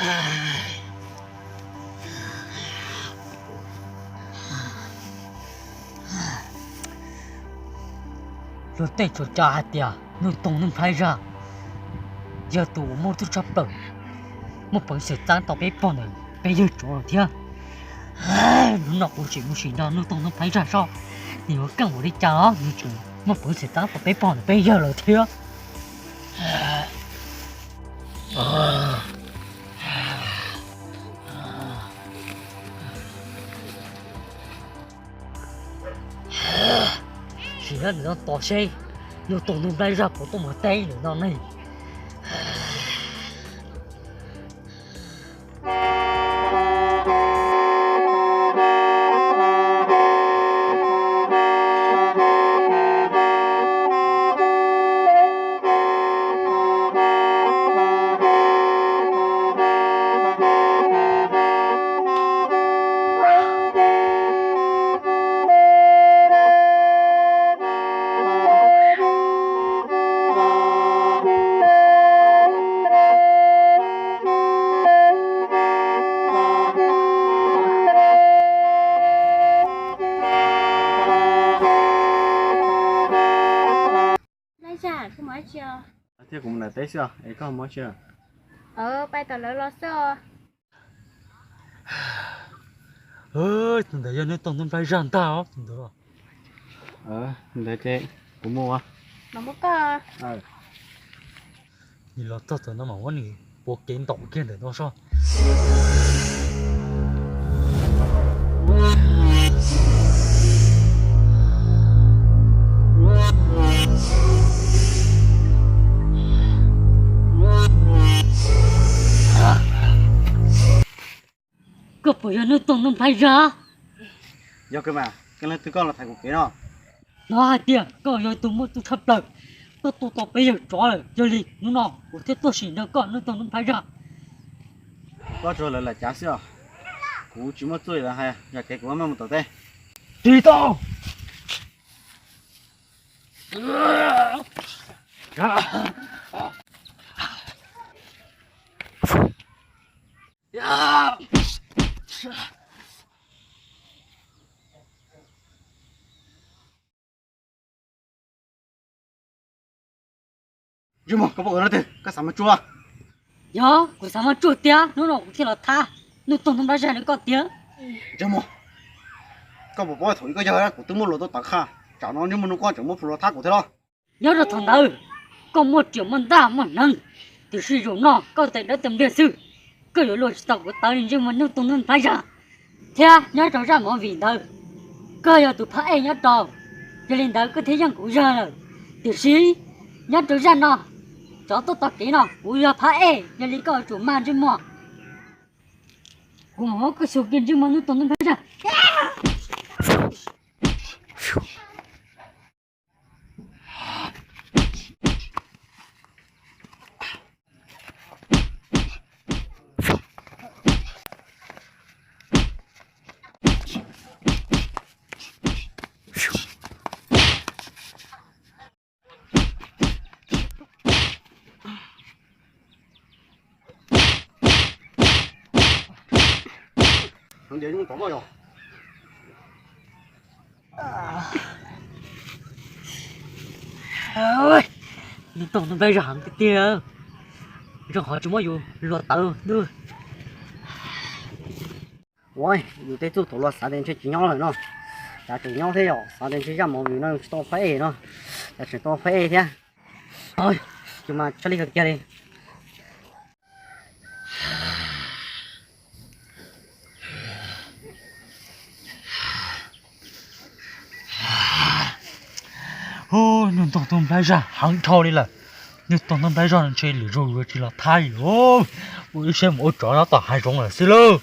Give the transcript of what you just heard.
Luag tej tsuas cas hais tias Nuj Toog Nuj Nplhaib Zaj yog tus uas muaj txuj tshaj plaws, muaj peev xwm txeeb tau peb pog ntawm peb yawg tsov lawm thiab. Hnub no kuv tseem mus sim nrog Nuj Toog Nuj Nplhaib Zaj seb nws yuav keej npaum li cas os, nws tseem muaj peev xwm txeeb tau peb pog ntawm peb yawg lawm thiab. Sim nyob ntawm no tos seb Nuj Toog Nuj Nplhaib Zaj puas tuaj mus teb ntawm no ne. Nplhaib Zaj, koj mus dab tsi os? Thiab kuv mus nram teb xwb os, es koj mus dab tsi? Pais tom lawv los xwb os. Tus ntawd yog Nuj Toog Nuj Nplhaib Zaj ntag os, tus ntawd. Ntawd ces kuv mus. Los muab koj. Nws los txog txawm no mas muab nws puav kev ntaus kiag ntawm no soj. Koj puas yog Nuj Toog Nuj Nplhaib Zaj? Yog kawg mas, koj leej twg koj los thaiv kuv kev no? Hnov hais tias koj yog tus muaj txuj tshaj plaws, tuaj tu tau peb yawg tsov lawm, yog li hnub no kuv thiaj tuaj sim nrog koj Nuj Toog Nuj Nplhaib Zaj. Koj tsuas lawv lam cav xwb os, kuv tsis muaj txuj lawv hais, yog kev kuv maj mus tom teb. Tsis tau. Ntsej muag, koj pom ua no twg, koj xav mas tsuag. Yog, kuv xav mas tsuag tiag, hnub no kuv thiaj los thab Nuj Toog Nuj Nplhaib Zaj li koj tiag. Ntsej muag, koj puas paub thaum ub koj yog kuv twb muaj luag tuaj tawv qha, tsam no ntsej muag hnub koj tseem muaj plhu los thab kuv thiab los? Nyob rau thaum ntawd, koj muaj riam muaj ntaj muaj hneev, tiam sis zaum no koj tes dawb tes npliag xwb, koj yuav luag tsis tau kuv tawv li ntsej muag Nuj Toog Nuj Nplhaib Zaj. Thiab nyob rau zaj movie ntawd, koj yog tus phab ej nyob rau, yog li ntawd koj thiaj yeej kuv zag lawm. Tiam sis nyob rau zaj no, tsov tuaj tom kev no kuv yog phab ej, yog li koj yuav tsum mag ntsej muag. Kuv mam muab koj xyuas kiag ntsej muag Nuj Toog Nuj Nplhaib Zaj. Nuj Toog Nuj Nplhaib Zaj heev tiag tiag, zoo qhov tsis muab yus luag tawv xwb. Ua, yus tej txuj thaum luag xav tias ntshe tsis nyob lawm no, cas tseem nyob thiab yom, xav tias ntshe zaj movie no tsis tau phab ej no, cas tseem tau phab ej thiab. Ua, mas txhob li kawg kiag li. Nuj Toog Nuj Nplhaib Zaj heev dhau li lawm. Nuj Toog Nuj Nplhaib Zaj ntshe lwm zaus yuav tsis los thab li lawm. Ua ib siab mus ua tsov nyob tom hav zoov lawm xwb lauj.